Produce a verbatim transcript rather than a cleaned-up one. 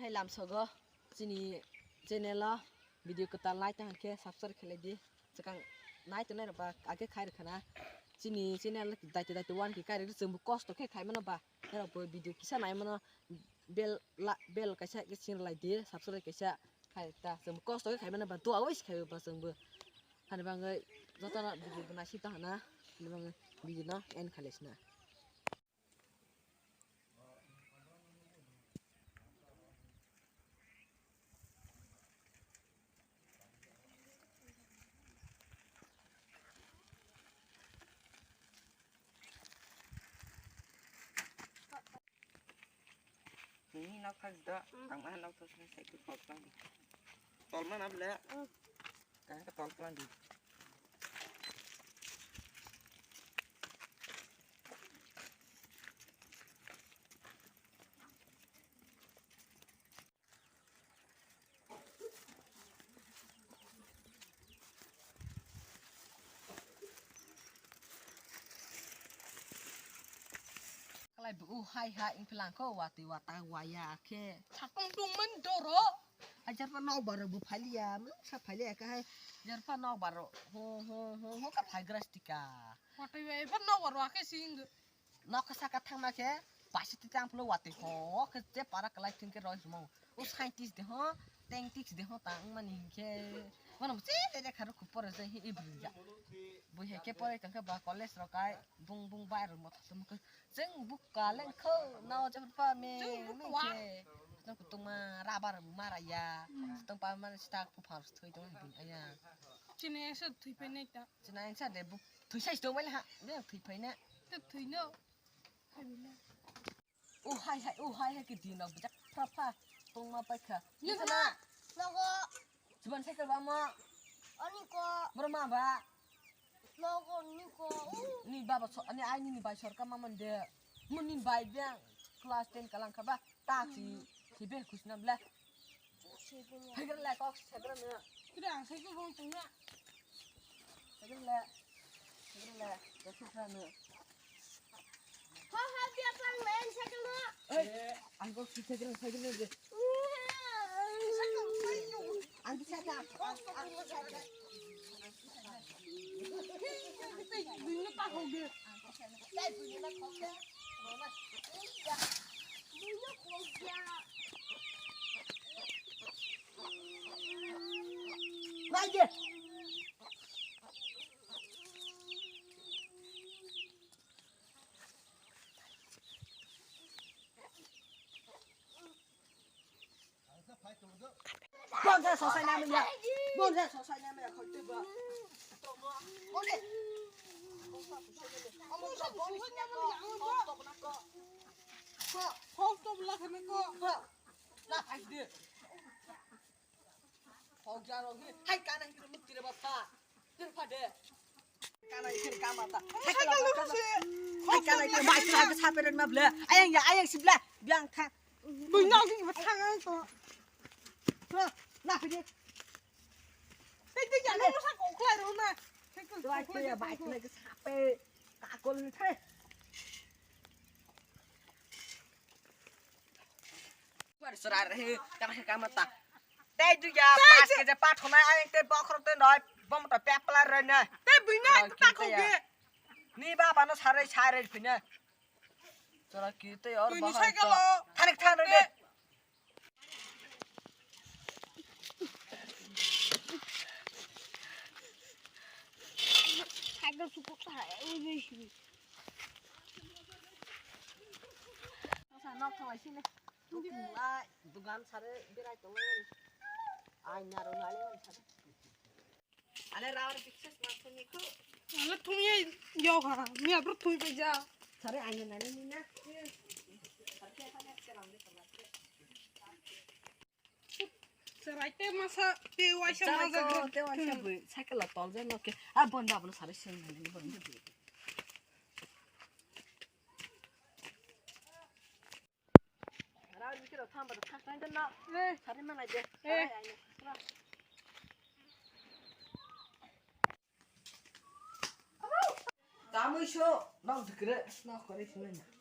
Hai lamsogo chini channel o video kwtal nai tong khe subscribe khlai di. Chwkang nai tongnai rok ba age khai rwkha na. Chini channel daite daite one K kai rwdi, chwngbo kosto khe khai mano ba. Norok bo video kisa nai mano, bell la, bell kaisa khe sini lai di, subscribe kaisa khai ta. Chwngbo kosto khe khai mano ba, dua wis khai ba chwngbo. Hani bangwi jotono video bo naising tong hana. Hani bangwi video no end khlai sina. Nini nok thak do, tang ma nok thak sai tu tol plang. Tol ma na ble. Kang ka tol plang di. Kalai bu hai ha ing pilang ko wati wata waya khe. Sakong tung man doro. Ajar pa nok bar bu phaliya, mung sa phaliya ka hai. Ajar pa nok bar ho ho ho ho ka phai gras tika. Wati wai pa nok bar wa khe sing. Nok saka thangma khe paisa twi tang phano watwi ho khe je para kwlai thwng khe roi himo. O scientist de ho, tengtist de ho ta wngmani hinkhe. Bono se de de kharo khupor je hi ibri ja. Bui hai khe pore tong khe ba college rok kai bung bung bai rok motha tong khe. Jeng bukka leng kho na o je pa me. Jeng bukka me wa. Khe. Jeng kutungma rabar mara ya. Tong pa man stak pu phar thoi tong bin aya. Chini ese thoi pe nai ta. Chini ese de buk. Thwi sai tong bai ha, be thwi phai na. Te thwi no. Phai bai na. O hai hai, o hai hai ke din nok bijak phra phra tong ma pai kha. Ni na. Nogo. Chuban cycle ba ma. Ani ko. Bro ma ba. Nogo ni ko. Ni baba so, ani ai ni bai sorka ma man de. Mun ni bai biang class ten kalang kha ba. Ta si, si be khusna bla. Hai kira le kok, hai kira ne. Kira ang cycle bong tong na. Hai kira le. Hai kira le. Kok hai kira ne. Ho, ho, dia pang len cycle no. Ei, ang kok si cycle, cycle de. Ang bisa ta. Ang bisa ta. Bonsa sosai na manya. Bonsa sosai na manya khoi tei ba. Ole. Hok to bla khane ko. La phai de. Hok ja ro hi. Hai kana hi muk tire ba pha. Tire pha de. Kana ikhe kama ta. Hai kana ikhe mai kha ke saperen ma ble. Ayang ya, ayang sibla. Biang kha. Bui nok ni thang ai to. Na, na phi de. Tei tei ya no sa ko khlai ro na. Tei ko khlai ya bai khlai ke sape. Ka kol ni thai. Kwar sara re, kana khe kama ta. Tei duya, pas ke je pa thonai, ayang tei bokhorok tei noi, bom ta pepla re ne. Tei bui na ta ko ge. Ni baba no sarai sarai phine. Chora ki tei or bahar to. Thanik than re. Cycle support ta hai, ui ui ui. Sa nok thang lai sini. Dukan sare berai tong lai. Ai naro nale sare. Ale rawar bikses ma thumi ko. Ale thumi yo ha, mi abro thumi pe ja. Sare ai nale ni na. Serai te masa te waisa maja ko, te waisa bui cycle la tol je no ke. A bon da bon sare sing ni bon de. Ra ni kiro thamba thak tan na. Eh. Sare ma nai de. Eh. Tamui so nok dikre nok kore sinai.